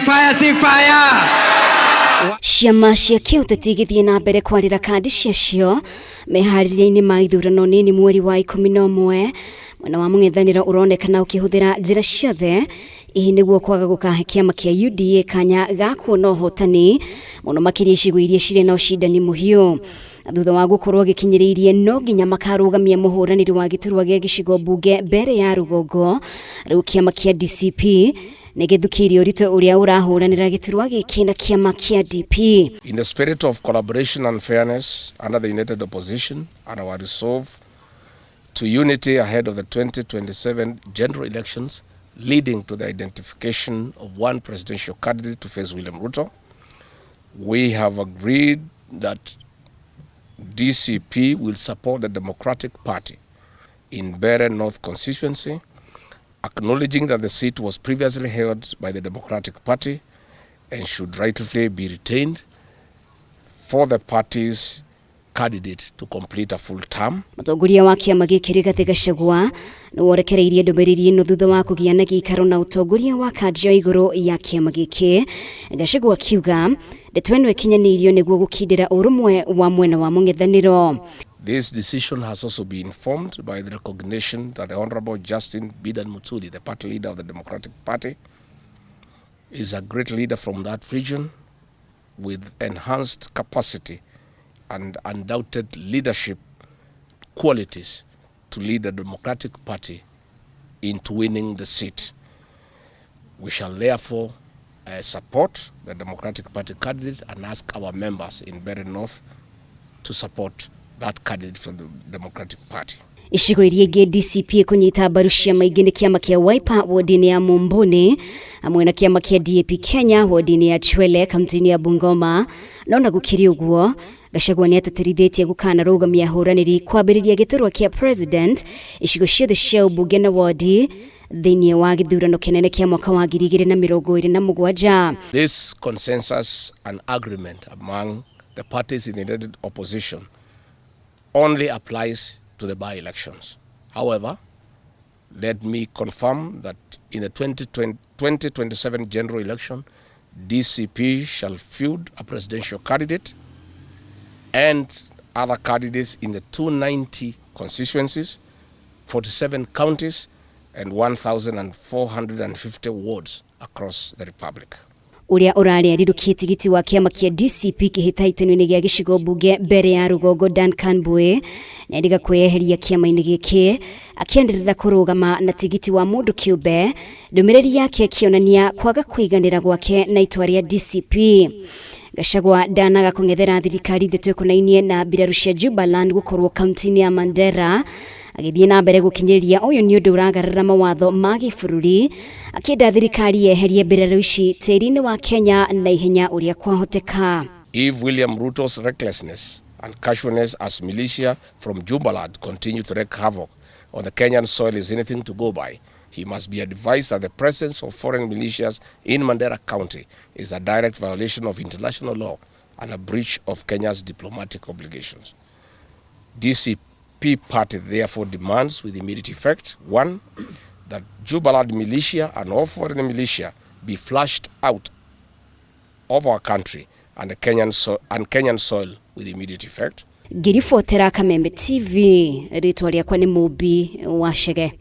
Fire si fire. Ciama cia kĩũteti igĩthiĩ na mbere kwarĩra kandi ciacio meharĩria-inĩ ma ithurano nini mweri wa 11, mwena wa mũng'ethanĩro ũronekana ũkĩhũthĩra njĩra ciothe hihi nĩguo kwaga gũkahe kĩama kĩa UDA kanya ga kuona ũhotani mũno makĩria icigo iria cirĩ na ũcindani mũhiũ. Thutha wa gũkorwo gĩkinyĩrĩirie no nginya makarũgamia mũhũranĩri wa gĩturwa gĩa gĩcigo mbunge mbere ya rũgongo, rĩu kĩama kĩa DCP nĩ gĩthukĩirie ũritũ ũrĩa ũrahũranĩra gĩturwa gĩkĩ na kĩama kĩa DP. In the spirit of collaboration and fairness under the united opposition and our resolve to unity ahead of the 2027 general elections leading to the identification of one presidential candidate to face William Ruto, we have agreed that DCP will support the Democratic Party in Mbeere North constituency, acknowledging that the seat was previously held by the Democratic Party and should rightfully be retained for the party's candidate to complete a full term. Mũtongoria wa kĩama gĩkĩ Rigathĩ Gachagua nĩ worekereirie ndũmĩrĩri ĩno thutha wa kũgĩa na gĩikaro na ũtongoria wa kanjũ ya igũrũ ya kĩama gĩkĩ. Gachagua akiuga ndeto ĩno ĩkinyanĩirio nĩguo gũkindĩra ũrũmwe wa mwena wa mũng'ethanĩro. This decision has also been informed by the recognition that the Honorable Justin Bidan Muturi, the party leader of the Democratic Party, is a great leader from that region with enhanced capacity and undoubted leadership qualities to lead the Democratic Party into winning the seat. We shall therefore support the Democratic Party candidate and ask our members in Mbeere North to support that candidate from the Democratic Party. Icigo iria ingĩ DCP kũnyita mbaru ciama ingĩ nĩ kĩama kĩa Wiper wodi-inĩ ya Mumbuni hamwe na kĩama kĩa DAP Kenya wodi-inĩ ya Chwele kaunti-inĩ ya Bungoma. No na gũkĩrĩ ũguo, Gachagua nĩ atĩtĩrithĩtie gũkanarũgamia ahũranĩri kwambĩrĩria gĩturwa kĩa president icigo ciothe cia ũmbunge na wodi thĩinĩ wa gĩthurano kĩnene kĩa mwaka wa 2027. This consensus and agreement among the parties in the united opposition only applies to the by-elections. However, let me confirm that in the 2027 general election, DCP shall field a presidential candidate and other candidates in the 290 constituencies, 47 counties, and 1,450 wards across the republic. Ũrĩa ũrarĩ arirũkie tigiti wa kĩama kĩa DCP kĩhĩtahĩtano-inĩ gĩa gĩcigo mbunge mbere ya rũgongo Duncan Mbui nĩarĩga kwĩyeheria kĩama-inĩ gĩkĩ akĩenderera kũrũgama na tigiti wa mũndũ kĩũmbe, ndũmĩrĩri yake ĩkĩonania kwaga kũiganĩra gwake na itua rĩa DCP. Gachagua ndanaga kũng'ethera thirikari ndeto ĩkonainie na mbirarũ cia Jubaland gũkorwo kaunti-inĩ ya Mandera, agĩthiĩ na mbere gũkinyĩria ũyũ nĩ ũndũ ũragarũra mawatho ma gĩbũrũri, akĩenda thirikari yeherie mbirarũ ici tĩri-inĩ wa Kenya na ihenya ũrĩa kwahoteka. If William Ruto's recklessness and casualness as militia from Jubaland continue to wreak havoc on the Kenyan soil is anything to go by, he must be advised that the presence of foreign militias in Mandera County is a direct violation of international law and a breach of Kenya's diplomatic obligations. DCP party therefore demands with immediate effect, 1, that Jubaland militia and all foreign militia be flushed out of our country and the Kenyan, and Kenyan soil with immediate effect. Ngĩribotera Kameme TV, rĩtwa rĩakwa nĩ Mũmbi wa Chege.